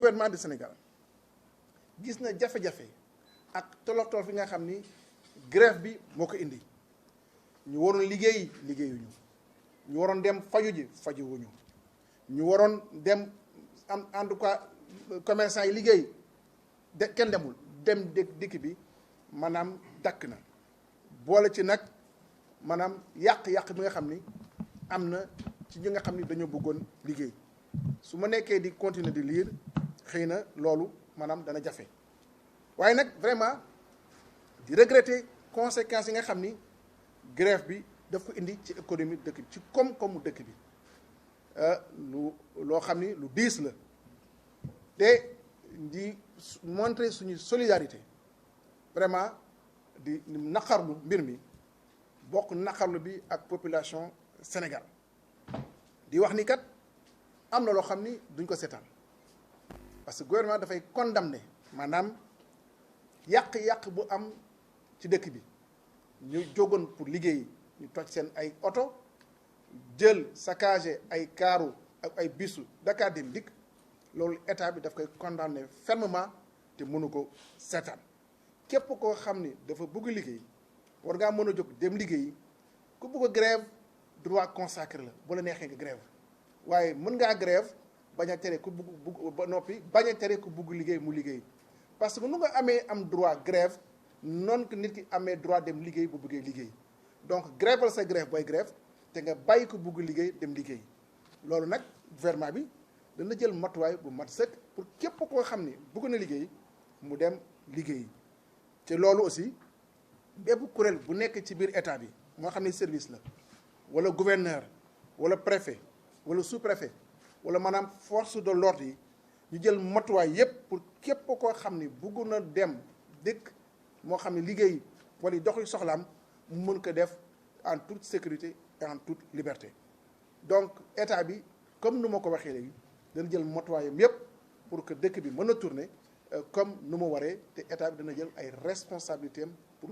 gouvernement du Sénégal gis na jafe-jafe ak tolof-tolof fi nga xam ni grève bi moo ko indi ñu waroon liggéeyuñu ñu waroon dem faju ji fajuwuñu ñu waroon dem am en tout cas commerçant yi liggéey de kenn demul dem dikk bi maanaam dakk na boole ci nag maanaam yàq bi nga xam ni am na ci ñi nga xam ni dañoo bëggoon liggéey su ma nekkee di continuer di lire xëy na loolu maanaam dana jafe waaye nag vraiment di regretter conséquences yi nga xam ni grève bi daf ko indi ci économie dëkk bi ci koom-koomu dëkk bi loo xam ni lu diis la te di montrer suñu solidarité vraiment di naqarlu mbir mi bokk naqarlu bi ak population Sénégal di wax ni kat am na loo xam ni duñ ko seetaan parce que gouvernement dafay condamner maanaam yàq bu am ci dëkk bi ñu jógoon pour liggéey ñu toj seen ay oto jël saccagé ay kaaru ak ay bisu Dakar Dem Dikk loolu état bi daf koy condamner fermement te mënu ko seetaan képp koo xam ni dafa bëgg liggéey war ngaa mën a jóg dem liggéey ku bëgg a grève droit consacré la bu la neexee nga grève waaye mën ngaa grève bañ a tere ku bugg ba noppi bañ a tere ku bugg liggéey mu liggéey parce que nu nga amee am droit grève noonu que nit ki amee droit dem liggéey bu bëggee liggéey donc grèveal sa grève booy grève te nga bàyyi ko bugg liggéey dem liggéey loolu nag gouvernement bi dana jël matuwaay bu mat sëkk pour képp koo xam ni bëgg na liggéey mu dem liggéey te loolu aussi bépp kuréel bu nekk ci biir état bi moo xam ni service la wala gouverneur wala préfet wala sous-préfet wala maanaam force de l'ordre yi ñu jël matuwaay yépp pour képp koo xam ni bëgg na dem dëkk moo xam ne liggéey wala doxi soxlaam mu mën ko def en toute sécurité et en toute liberté donc état bi comme nu ma ko waxee léegi dana jël matuwaayam yépp pour que dëkk bi mën a tourner comme nu mu waree te état bi dana jël ay responsabilités am pour